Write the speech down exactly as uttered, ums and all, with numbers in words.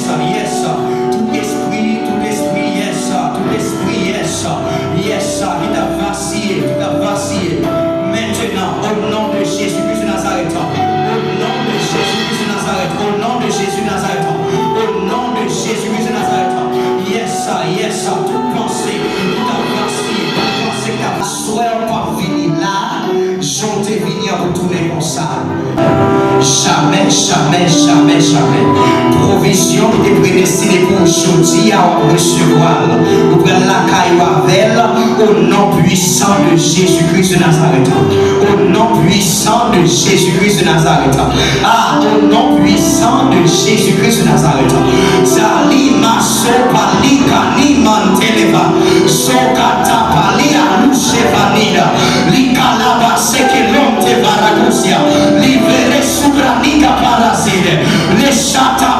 Yes, tout espri, tout espri, yes, tout espri, yes, yes, ki ta vasiye, ki ta vasiye. Maintenant, au nom de Jésus-Christ de Nazareth, au nom de Jésus-Christ de Nazareth, au nom de Jésus de Nazareth, au nom de Jésus-Christ de Nazareth, yes, yes, tout panse ki ta vasiye, tout panse ki ta vasiye. Aswè w p ap vini la, jan w te vini an pou tounen konsa. Jamè, jamè, jamè, jamè. Pwovizyon ki te predestine pou ou jodi a, w ap resevwa l. Ou pral lakay ou avè l, o non pwisan de Jezikri de Nazarèt. O non pwisan de Jezikri de Nazarèt. Ah, o non pwisan de Jezikri de Nazarèt. Zali maso pali kani manteleva. Zokata pali alu shevanida. Li kalaba seke lonte varakusia. Li vere subranika parazide. Le shata